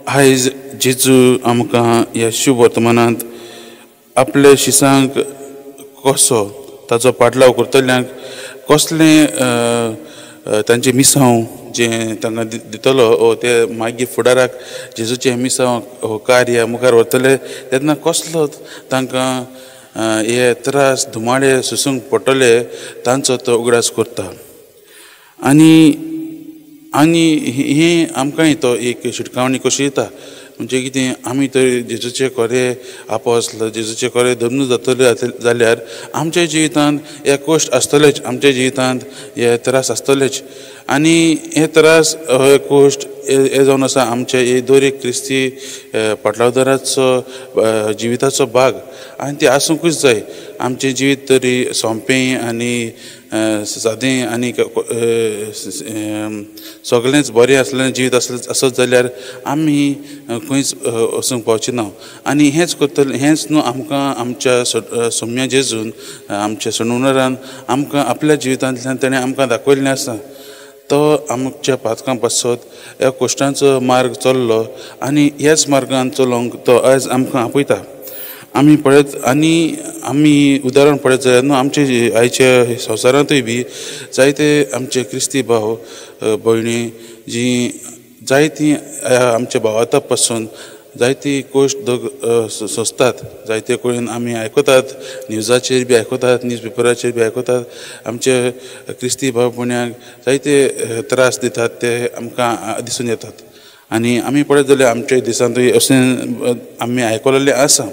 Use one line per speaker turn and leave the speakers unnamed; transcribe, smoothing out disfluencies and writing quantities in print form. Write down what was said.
आयज जेजू आमकां ह्या शुभ वर्तमानांत आपल्या शिसांक कसो ताचो पाटलाव करतल्यांक कसलें तांचें मिसांव जें तांकां दितलो ओ ते मागीर फुडाराक जेजूचें मिसांव हो कार्य मुखार व्हरतले तेन्ना कसलो तांकां हे त्रास धुमाडे सोंसूंक पडटले तांचो तो उगडास करता. आनी आनी हें आमकांय तो एक शिटकावणी कशी दिता म्हणजे कितें आमी तर जेजूचे खरे आपोस्ल जेजूचे खरे धर्म जातले जाल्यार आमच्या जिवितांत हे कश्ट आसतलेच, आमच्या जिवितांत हे त्रास आसतलेच. आनी हे त्रास हे कश्ट हे जावन आसा आमचे हे दर एक क्रिस्ती पाटलावदाराचो जिविताचो भाग आनी ते आसूंकूच जाय. आमचें जिवीत तरी सोंपें आनी सादें आनी सगळेंच बरें आसलें जिवीत आसलें आसत जाल्यार आमी खंयच वचूंक पावचे ना. आनी हेंच करतलें हेंच न्हू आमकां आमच्या सोम्या जेजून आमच्या सणुनरान आमकां आपल्या जिवितांतल्यान तेणें आमकां दाखयल्लें आसा. तो आमच्या पातकां पासत ह्या कश्टांचो मार्ग चल्लो आनी ह्याच मार्गान चलोवंक तो आयज आमकां आपयता. आमी पळयत आनी आमी उदाहरण पळयत जाल्यार न्हू आमचे आयच्या संवसारांतूय बी जायते आमचे क्रिस्ती भाव भयणी जी जायतीं आमच्या भावार्ता पासून जायती कश्ट सोंसतात. जायते कडेन आमी आयकतात, न्यूजाचेर बी आयकतात, न्यूज पेपराचेर बी आयकतात, आमचे क्रिस्ती भाव भयण्यांक जायते त्रास दितात ते आमकां दिसून येतात. आनी आमी पळयत जाल्यार आमच्या दिसांतूय अशें आमी आयकलेलें आसा.